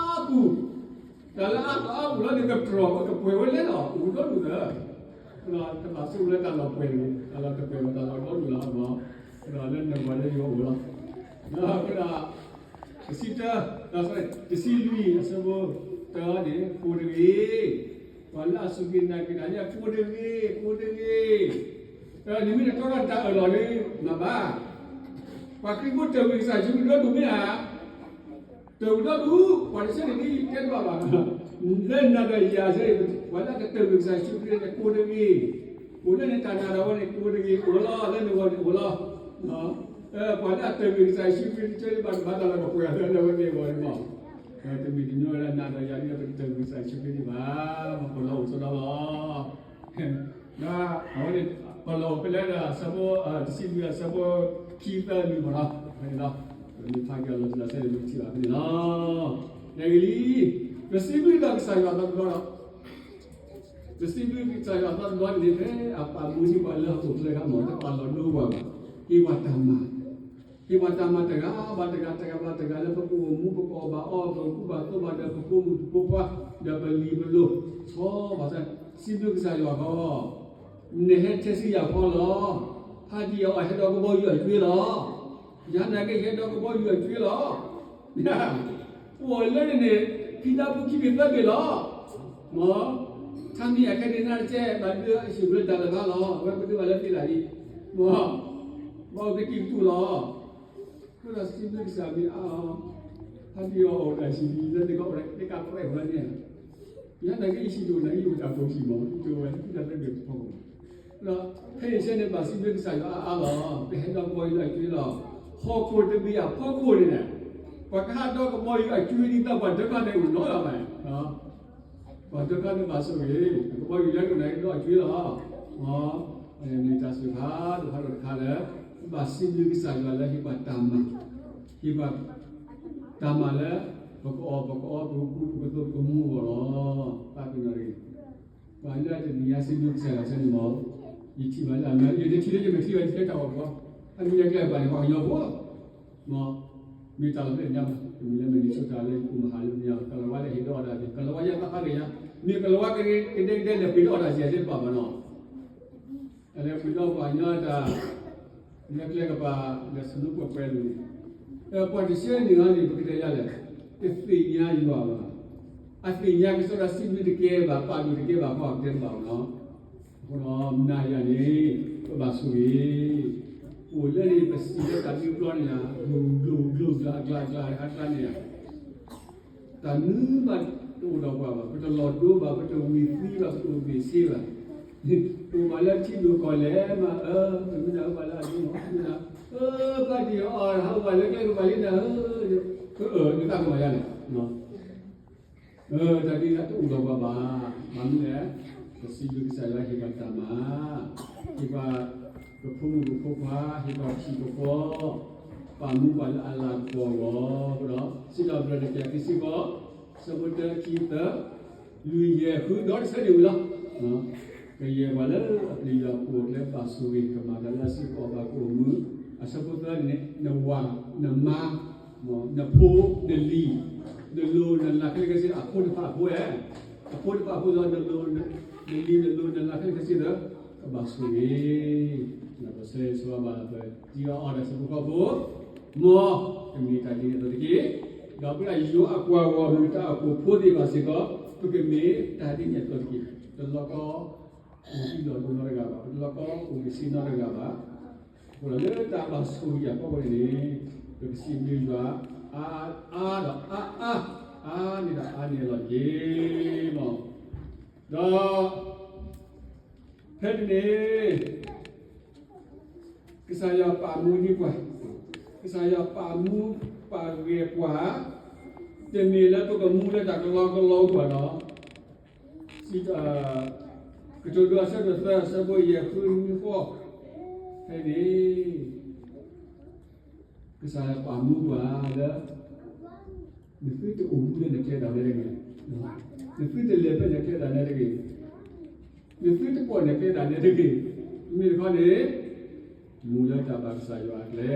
ပူၤ, တၢ်လၢအအီၣ်အပူၤလီၤန့ၣ် ကတြီၢ်ကပှဲၤဝဲလဲၣ်လီၤ အိၣ်ဒီဒူၣ်သၢ, တဘၣ်ဆိၣ်လၢတၢ်လီၤပှဲၤန့ၣ် တၢ်လီၤတပှဲၤဝဲတၢ်လီၤဒီဒူၣ်လီၤ, လၢနဂီၢ်လၢယဂီၢ်အိၣ်လီၤ, ဒီး တဆံတၢ, တဆံလွံၢ်အဆၢဖိတၢန့ၣ် ကိးတဂ့ၤ, ပှၤလၢအစူၢ်က့ၤနာ်က့ၤတၢ်လၢကိးတဂ့ၤ, ကိးတဂ့ၤ, နမ့ၢ်တတီထီၣ်တၢ်အၢၣ်လီၤလၢမၤဘၣ်, ပှၤခရံာ်ဖိတၢၢ်ဝံၤကစၢ်ယ့ၣ်ၡူးခရံာ်ဒီဒူၣ်မ့ၢ်ဧါ, တၢၢ်ဝံၤဒီဒူၣ် ပှၤတဆၢန့ၣ် ဒ်တဲတဘၣ်ဘၣ်, လၢနၤဒီးယၤဆၢ ပှၤလၢအတၢၢ်ဝံၤကစၢ်ယ့ၣ်ၡူးခရံာ်န့ၣ် ကိးတဂ့ၤ, အိၣ်လၢန့ၣ်တၢ်နာ်ဒီးဝဲန့ၣ် ကိးတဂ့ၤ အိၣ်လီၤ လၢနဂီၢ်န့ၣ်အိၣ်လီၤ ပှၤလၢအတၢၢ်ဝံၤကစၢ်ယ့ၣ်ၡူးခရံာ်တကၢန့ၣ် ဘၣ်တဘၣ်တၢ်လီၤကပှဲၤအသးလၢဝဲသ့ၣ်အဂီၢ်န့ၣ်လီၤ, တမ့ၢ်တညီလၢနၤဒီးယၤဒ်ပတၢၢ်ဝံၤကစၢ်ယ့ၣ်ၡူးခရံာ်ဒံးဘၣ်, ပလီၢ်အိၣ်ဆိးဒီးလီၤ, ဒီးအဝဲန့ၣ် ပလီၢ်အိၣ်ဖဲလဲၣ်ဒီး အဆၢဖိ တဆံလွံၢ်အဆၢဖိခံသၢလွံၢ်မ့ၢ်လီၤ, ဖဲန့ၣ်လီၤ, ပမ့ၢ်ဖးက့ၤအလီၢ်တလီၢ်ဆဲန့ၣ် ပကထံၣ်ဘၣ်ဖဲန့ၣ်လီၤ, ယဂ့ၤလံ, ပစံးဘျုးဒီးကစၢ်ယွၤအသီတဘျီဒီး ပစံးဘျုးကစၢ်ယွၤအသီတဘျီန့ၣ် ဖဲအပာ်မူဒံးပှၤလၢဟီၣ်ခိၣ်ချၢအခါမ့ၢ် တပာ်လီၤဒိပှၤဘၣ်, ဟ့ၣ်ပှၤတၢ်မၤ, ဟ့ၣ်ပှၤတၢ်မၤတဂၤဘၣ်တဂၤ တဂၤဘၣ်တဂၤလၢပကအိၣ်မူပကအီၣ်ဘၣ်အီ ပကူၣ်ဘၣ်သိးဘၣ်ဒီးပဖိမုၣ်ဖိခွါ ဒီးပလံၤပလိၤ, ဆီဘၣ်ဆၣ် စံးဘျုးကစၢ်ယွၤဃီ နဟဲထဲဆံယၤဖီလီၤ, ဖးဒံးအီၤဟဲဒီးကဘီယူၤအကွ့လီၤ, ယၤနာ်က့ဟဲဒီးကဘီယူၤအကွ့လီၤ, ပအိၣ်လၢန့ၣ်န့ၣ် ခံဒၣ်ဖိခံဘ့ၣ်သၢဘ့ၣ်လီၤ, မ့ၢ်, ထါမံၤအခဲန့ၣ်နၢ်တကဲ ဘၣ်ဒုးအဟံၣ်ဘျၢတၢ်လၢာ်ဘၣ်လီၤ, အဝဲပဒုးဘၣ်လၢသ့ၣ်တၣ်လံ, မ့ၢ်, ဘၣ်အိၣ်ကတံၢ်ကတူၢ်လီၤ, အဃိဒီးစံးဘျုးကစၢ်မ့ၢ်အါအီၤ, ဖးဒံးအီၤအိၣ်တၢ်ဟံၣ်လံ လၢန့ၣ်ကီးအိၣ်တၢ်ကဲကးပြဲးမးန့ၣ်, ယၤနာ်က့ယဟံၣ်ဒိၣ်နၤ ယအိၣ်တၢ်ဖိဟံၣ်မး ယအိၣ်ဝဲခံဒၣ်သၢဘ့ၣ်ဖီခိၣ်မး, ဒီးဖဲအံၤဆဲန့ၣ်ဘၣ်စံးဘျုးကစၢ်ယွၤအါအါလီၤ, ပဟဲဒီးကဘီယူၤအကွ့လီၤ, ဟီၣ်ခိၣ်တဘ့ၣ်အဖီခိၣ်န့ၣ်, ပှၤကဟးဒီးကဘီယူၤအကွ့ဒ်သိးပှၤဒၢခါန့ၣ်အိၣ်နီတဂၤဘၣ်, ပှၤဒၢခါန့ၣ်ဘၣ်ဆိၣ်ဂ့ၤ, ကဘီယူၤလၢကနၣ်ဒီးအကွ့လီၤ, မ့ၢ်တၢ်စံးဖးဒိၣ်ဖးဒိၣ်တခါလၢ ဘၣ်စံးဘျုးကစၢ်ယွၤလၢဟ့ၣ်ပှၤတၢ်မၤ, ဟ့ၣ်ပှၤ တၢ်မၤလၢ ပကအီၣ်ပကအီ ပကကူပကသိးပကမူအဂီၢ်လီၤ, ပာ်ပနီၣ်တဂ့ၤ, ပှၤလၢအတနံၤညါစံးဘျုးကစၢ်ယွၤဆၢန့ၣ်မ့ၢ်, ယထံၣ်ဘၣ်လၢအမ့ၢ် ယတထံၣ်လၢယမဲာ်ထံဘၣ် ယတဲတၢ်အီၣ်ပှၤ, အမ့ၢ်ယကျဲဘၣ်န့ၣ် ပှၤကညီဖိလီၤ, မ့ၢ်တၢ်လီၢ်ဖဲန့ၣ်ညါဘၣ် တမ့ၢ်လၢ Minnesota လၢယကိးမဟါလၢမ့ၢ်ညါ ကလၤဝါလၢဟ့ၣ်ဒီးအီၣ်တၢ်က့ၤ ကလၤဝါယါသးဖးက့ၤယါ, မ့ၢ်ကလၤဝါကဒဲကဒဲလဲၤပှ့ၤဒီးအီၣ်တၢ်စံၣ်တဲဘၣ်ဘၣ်နီၤ အလဲၤပှ့ၤဒီးပှၤကညီတၢ် လၢကျဲကပၤလၢဆနူပှဲၤပှဲၤလိၤန့ၣ်, ပှၤတဆၢန့ၣ်ဟီန့ၣ် ပကတဲယၤလဲၣ်, တသ့ၣ်ညါယွၤဘၣ်, အသ့ၣ်ညါကစီဒီးစံးဘျုးတကဲဘၣ် ပာ်ဒိၣ်တကဲဘၣ် ပှၤကတဲတဘၣ်နီၤ, အဃိဒီးမနၤယၤန့ၣ် ပဘၣ်ဆိၣ်ဂ့ၤ, အိၣ်လၢန့ၣ် ပစံးလၢတၢ်ဒုးပျီန့ၣ်ယၤ ဂိၢ်ဂိၢ်ဂိၢ်ဂၢ်အကျါအကျါအကျါန့ၣ်ယၤ တၢ်နုၤဘၣ်တအိၣ်ဒီးပှၤဘၣ်, ပတလီၤဒိဘၣ်, ပတဝံၤသံဘၣ်, ပတအိၣ်ဘ့ၣ်ဆ့ဘၣ်, အိၣ်ဘၣ်လၢထံဒိၣ်ကီၢ်လဲၢ်မး, အၢ ပမ့ၢ်ဒၣ်အိၣ်ဘၣ်လၢအဒိမး, မ့ၢ်ဒၣ်, အၢ ဖးဒံးအီၤဟးအိၣ်ဘၣ်လၢကျဲကပၤလံနၤဧၢ, အၢ နသးကမၤယါလဲၣ် တၢ်ဒ်န့ၣ်တအိၣ်ဒီးပှၤဘၣ်, မ့ၢ်မနုၤလဲၣ်, ပစံးဘျုးကစၢ်ယွၤဟ့ၣ်ပှၤတၢ်မၤ, ဟ့ၣ်ပှၤ ပဖိမုၣ်ပဖိခွါ, ဟ့ၣ်ပှၤထံၣ်ပဃီ, ပာ်မူပှၤလၢအလၤကပီၤအဂီၢ်, အဃိဒီး စံးထီၣ်ပတြၢၤတကယၤခံဆံဃိး, အဆၢဖိတၢခံသၢ, လွံၢ်ယဲၢ်ဃုဒီးတဆၢန့ၣ်ဝံၤလီၤ. ကယဲၢ်ပှၤလၢအပျံၤယွၤအပူၤအကျဲဘၣ်ဆိၣ်ဂ့ၤ ကမၤတၢ်လၢအစုကအိၣ်ဘၣ်ကအိၣ်မူ, အဆၢဖိသၢန့ၣ် နဝၤ, နမါ, နဖိ, နလံၤ, နလိၤနလၤခဲလၢာ်ခဲဆ့ အဖိတဖၣ်အဖိဧါ, အဖိတဖၣ်အဖိဒီး နလိၤ, နလံၤနလိၤနလၤခဲလၢာ်ခဲဆ့ဒီး ကဘၣ်ဆိၣ်ဂ့ၤ, ပဆၢဂ့ၤဆၢဝါဘၣ်ပတံၤအီအီဒီးဆၢဖိဃီဖိ, မ်တမ့ၢ်တၢ်ဒ်န့ၣ်အသိးတက့ၢ်. ဒီးပဝဲဒၣ်ယွၤအကွၢ်ဂီၢ်မုၢ်တၢ်အိၣ်ဖှိၣ်ဖိသ့ၣ်တဖၣ်စ့ၢ်ကီး ပကမ့ၢ်တၢ်ဒ်န့ၣ်အသိးတက့ၢ်. တလီၤကီ အိၣ်သံလီၤဒိနီတဂၤဘၣ်, ပတလီၤကီ အိၣ်ဂ့ၤဆ့နီတဂၤဘၣ်. အဃိဒီးလၢတၢ်ဘၣ်ဆိၣ်ဂ့ၤအဖီခိၣ်န့ၣ်န့ၣ် ပကစံးဘျုးယွၤ အါအါဒီးအါအါ, အါန့ၢ်ဒီးအါန့ၢ်အလီၢ်တက့ၢ်. ဒီး ဖဲတနံၤန့ၣ် ကစၢ်ယွၤပာ်မူဒံးပှၤ, ကစၢ်ယွၤပာ်မူပာ်ဂဲၤပှၤ, တမ့ၢ်လၢပကမူလၢတၢ်ကလီကလီပှၤဒီး, ကတိၤဒိအဆၢဒိၣ်သၢ အဆၢဖိယဲၢ်ဃုနွံဃိး, ဖဲန့ၣ် ကစၢ်ယွၤပာ်မူပှၤလၢ နသုတအိၣ်မူလၢနကျဲဒၣ်နဲတဂ့ၤ, နသုတလဲၤဖဲနကျဲဒၣ်နဲတဂ့ၤ, နသုတပိာ်နကျဲဒၣ်နဲတဂ့ၤ, မ့မ့ၢ်တခီန့ၣ် မူလၢတၢ်ဘၣ်ကစၢ်ယွၤအကျဲ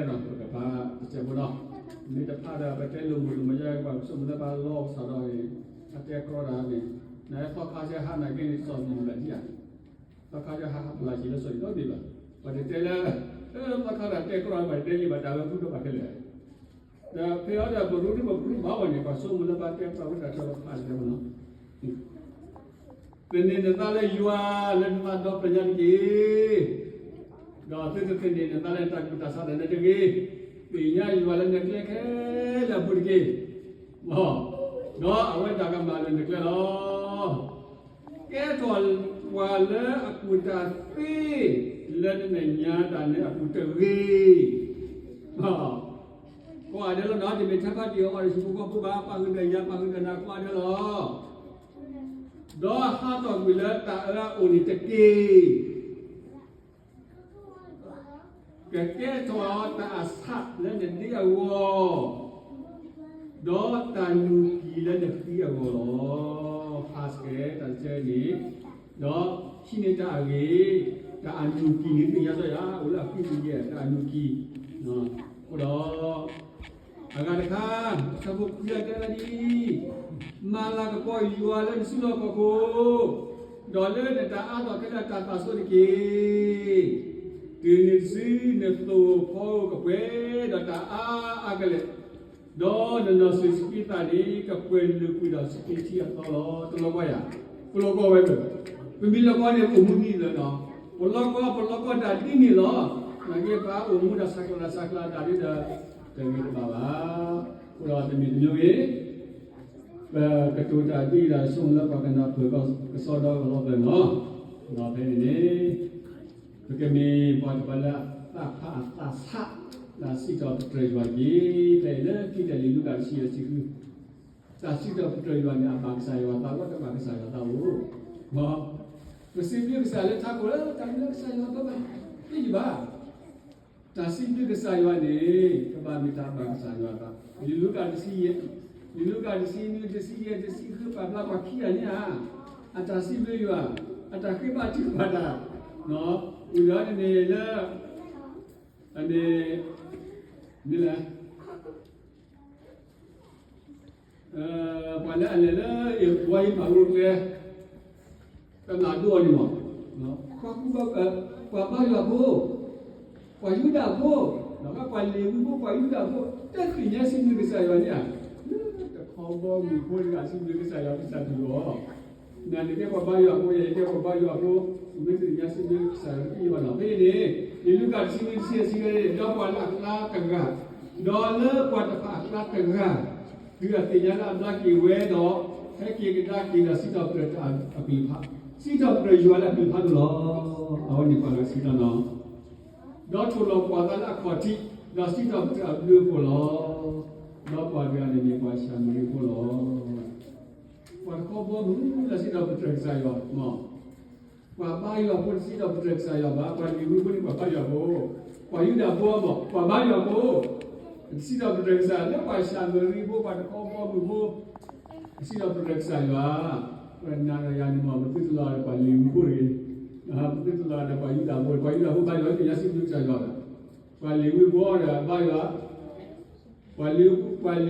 ဒီး ပကဖးတစဲးဖိနီၤ, မ့ၢ်တဖးဒီး ပတဲလိာ်မုာ်လိာ်မယါ ပှၤကဆိကမိၣ်လၢပှၤလီၤကစၢ်ဒီးန့ၣ်, တဲကြီတၢ်န့ၣ်, နသီခါဆၢဟးနာ်က့န့ၣ် စီၤဘံၣ်ဘၣ်ဒံဧါ, သီခါဆၢဟးပျၢ်ဆံးလၢစီၤဘံၣ်ဘၣ်, ပှၤတတဲလၢ သီခါတၢ်တဲကြီ ပှၤတတဲယံၤဘၣ် တၢ်ဝဲကူၣ်တဘၣ်ခဲလၢာ်, ဒီးဖဲအံၤဒီး ပရူဒိၣ်ပရူဒိၣ်ဘၣ်ဝဲန့ၣ် ပှၤဆိကမိၣ်လၢဘၣ်တဲကြီဝဲတၢ်ဆၢလီၤဖးတၢ်မနီၤ သန့ၤနသးလၢယွၤလၢနသးဒီဖျၢၣ်ညါတက့ၢ်, ဒီးသုတသန့ၤနသးလၢတၢ်ကူၣ်တၢ်ဆးဒၣ်နဲတဂ့ၤ, သ့ၣ်ညါယွၤလၢနကျဲခဲလၢာ်အပူၤတက့ၢ်, ဒီးအဝဲတၢ်ကမၣ်လၢနကျဲလီၤ. ကဲထီၣ်ပှၤလၢအကူၣ်တၢ်သ့ လၢနမဲာ်ညါတၢ်န့ၣ်အပူၤတဂ့ၤ. ကိးဂၤဒဲးလီၤနီၤ, တမ့ၢ်ထဲဖါတံၢ်အီၤဒီး ဟံၣ်ဖိဃီဖိဘၣ်, ပာ်ဃုာ်ဒီးယၤ ပာ်ဃုာ်ဒီးနၤ ကိးဂၤဒဲးလီၤ. ဒီးဟးထီၣ်ကွံာ်လၢတၢ်အၢအအိၣ်န့ၣ်တက့ၢ်. ကကဲထီၣ်တၢ်အဆးလၢနဒ့အဂီၢ်, ဒီးတၢ်နူၢ်ကံၤလၢနဃံအဂီၢ်လီၤ. ဖးစဲးတၢ်ဆၢန့ၣ်, ဒီးဟံးန့ၢ်တၢ်အဂ့ၤ, တၢ်အနူၢ်ကံၤန့ၣ် သ့ၣ်ညါစီၤယၤ အိၣ်လၢအဃံပူၤယဲၢ် တၢ်အနူၢ်ကံၤ, အဃိဒီး အဂၤတခါ, ဆၢဖိခွံအံၤတဲဝဲဒ်အံၤ, မၤလၤကပီၤယွၤလၢနစုလီၢ်ခီၣ်ခိၣ်, ဒီးလၢနတၢ်အါထီၣ်ခဲလၢာ်တၢ်သးစီဆှံတက့ၢ်. တုၤနုၤတစုနသိၣ်ဖီဧိၤကပှဲၤဒီးတၢ်အါအါကလဲာ်, ဒီးနနီၢ်ဆံးစပံးသၣ်န့ၣ် ကပှဲၤလုာ်ကွံာ်ဒီးစပံးထံအသီလီၤ. တလီၤကီယၤ, ပလီၤကီဝဲ, ပမ့ၢ်လီၤကီန့ၣ် ပအိၣ်မူဒ်န့ၣ်လီၤ. ပလီၤကီ ပလီၤကီတၢ်ဒ်န့ၣ်လီၤ. နာ်က့ပှၤအိၣ်မူတၢ်ဆးကျိးတၢ်ဆးကျိးတၢ်ဒ်ဒီး တဂ့ၤတဘၣ်ဘၣ်. အဃိဒီးတမံၤတမံၤဂ့ၤ, ပကတိၤတၢ်ဒ်ဒီးဆိကမိၣ်လၢပှၤကနၢ်ပၢၢ်ကစီဒီကလီၤပျၢၤနီၤ, ဒီးဖဲန့ၣ်န့ၣ် ပကမ့ၢ်ပှၤတဖၣ်လၢအသးဖးအသးဆး လၢအစံးထီၣ်ပတြၢၤယွၤတက့ၢ်. ဖဲအံၤလၢခံတၢ်လံာ်လူၤကၣ်တဆံယဲၢ်ဆံဃု, တၢ်စံးထီၣ်ပတြၢၤယွၤန့ၣ် အဘၣ်ကစၢ်ယွၤသးအိၣ် တဘၣ်ကစၢ်ယွၤသးအိၣ်, ပစံးဘျုးကစၢ်လၢထးခိၣ်လၢတၢ်မ့ၢ်လၢကစၢ်ယွၤဘၣ်ဘၣ်, သ့ယဘၣ် တၢ်စံးဘျုးကစၢ်ယွၤန့ၣ် ကဘၣ်မ့ၢ်တၢ်ဘၣ်ကစၢ်ယွၤသး, လံာ်လူၤကၣ်တဆံယဲၢ်, လံာ်လူၤကၣ်တဆံနွံ တဆံယဲၢ် တဆံဃု ပာ်ဖျါပှၤခံဂၤန့ၣ်ဧါ, အတၢ်စံးဘျုးယွၤ, အတၢ်ဃ့ဘါထုကဖၣ်တၢ်, ဝံၤဒီးန့ၣ်လၢ အန့ၣ် မ့ၢ်လဲၣ် ပှၤလၢအလဲၤလၢ အဝဲအံၤမၤလိကျဲ တၢ်မၤဒိၣ်အီၤန့ၣ်မး, ပှၤဘါယွၤဖိ, ပှၤယူဒၤဖိ, ပှၤလ့ၤဝံဖိ ပှၤယူဒၤဖိ တသ့ၣ်ညါစံးဘျုးကစၢ်ယွၤန့ၣ်ဧါ, တခီဘီမုၢ်ဖိတဂၤစံးဘျုးကစၢ်ယွၤ ကစၢ်ဘျုးအီၤ, နၤန့ၣ်ကဲပှၤဘါယွၤဖိ ယဲယကဲပှၤဘါယွၤဖိ, ပမ့ၢ်တသ့ၣ်ညါစံးဘျုးကစၢ်ယွၤတသ့ဘၣ်နီၤ. ဖဲအံၤန့ၣ် လံာ်လူၤကၣ်တဆံနွံ တဆံယဲၢ် စံးဝဲန့ၣ် ဒီးပှၤလၢအကျါတဂၤ ဒီးလၢပှၤတဖၣ်အကျါတဂၤ တုၤအသ့ၣ်ညါလၢအဘျါက့ၤဝဲဒီး ဟဲက့ၤကဒါက့ၤဒီးစံးထီၣ်ပတြၢၤအကလုၢ်ကထါ, စံးထီၣ်ပတြၢၤယွၤလၢအကလုၢ်ကထါန့ၣ်လီၤ. အဝဲန့ၣ်ပှၤလၢအဆံးတၢ်နီၤ, ဒီးထိၣ်လီၤပှၤသးလၢအခီၣ်ထံး, ဒီးစံးထီၣ်ပတြၢၤအဘျုးအဖှိၣ်လီၤ. ဒီးပှၤတဂၤန့ၣ်မ့ၢ်ပှၤၡၤမရံဖိလီၤ. ပှၤတခီဘီမုၢ်လၢစံးထီၣ်ပတြၢၤကစၢ်ယွၤ, ပှၤဘါယွၤဖိတစံးထီၣ်ပတြၢၤကစၢ်ယွၤဘၣ်, ပှၤလ့ၤဝံဖိန့ၣ်ပှၤဘါယွၤဖိ, ပှၤယူဒၤဖိအမ့ၢ် ပှၤဘါယွၤဖိ, တစံးထီၣ်ပတြၢၤကစၢ်ယွၤ, လၢပှၤၡၤမရံဖိ ပှၤတခီဘီမုၢ်ဖိ တစံးထီၣ်ပတြၢၤကစၢ်ယွၤ, ပှၤနၤဒီးယၤန့ၣ်မ့ၢ် ပသုတလီၤဒီးပှၤလ့ၤဝံဖိတဂ့ၤ, ပသုတလီၤဒီးပှၤယူဒၤဖိ, ပှၤယူဒၤဖိဘါယွၤ သ့ၣ်ညါစံးဘျုးကစၢ်ယွၤဘၣ်, ပှၤလ့ၤဝံဖိဒီးဘါယွၤ ပှၤလ့ၤ, ပှၤလ့ၤဝံ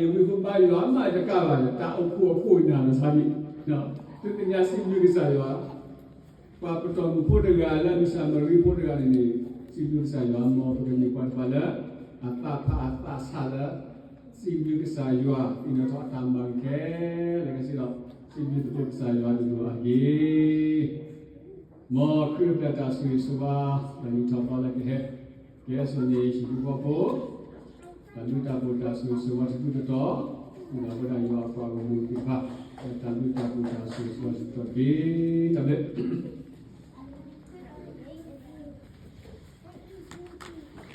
ဖိဘါယွၤမးတကးဘၣ်န့ၣ် တၢ်အိၣ်ဖှိၣ်အခိၣ်အနၢ်လီၤဆါန့ၣ်, သုသ့ၣ်ညါစံးဘျုးကစၢ်ယွၤ, ပှၤပတီၢ်မုၢ်ဖိတဂၤလၢမ့ၢ်ၡၤမရံဖိတဂၤန့ၣ်န့ၣ် စံးဘျုးကစၢ်ယွၤ, မ်ပကမ့ၢ်ပှၤတဖၣ်လၢ အသးဖးအသးဆးလၢ စံးဘျုးကစၢ်ယွၤ သ့ၣ်နီၣ်ထီၣ်အတၢ်မၤကခဲလၢာ်ကစ့ဒီး စံးဘျုးသကိးကစၢ်ယွၤတဂ့ၤအဂ့ၢ် မ်ခရံာ်အိၣ်ဖျဲၣ်တၢ်ဆိၣ်ဂ့ၤဆိၣ်ဝါ ဒီးနံၣ်ထီၣ်သီလၢကဟဲ ကဟဲစိာ်န့ၢ်ဟံၣ်ဖိဃီဖိ တၢ်ဘျုးတၢ်ဖှိၣ်တၢ်ဆိၣ်ဂ့ၤဆိၣ်ဝါတဖုတတီၤ, ဒီးအဝဲဒၣ်ယွၤအပှၤဂီၢ်မုၢ်သ့ၣ်တဖၣ် တၢ်ဘျုးတၢ်ဖှိၣ်တၢ်ဆိၣ်ဂ့ၤဆိၣ်ဝါတဖုတတီၤတက့ၢ်.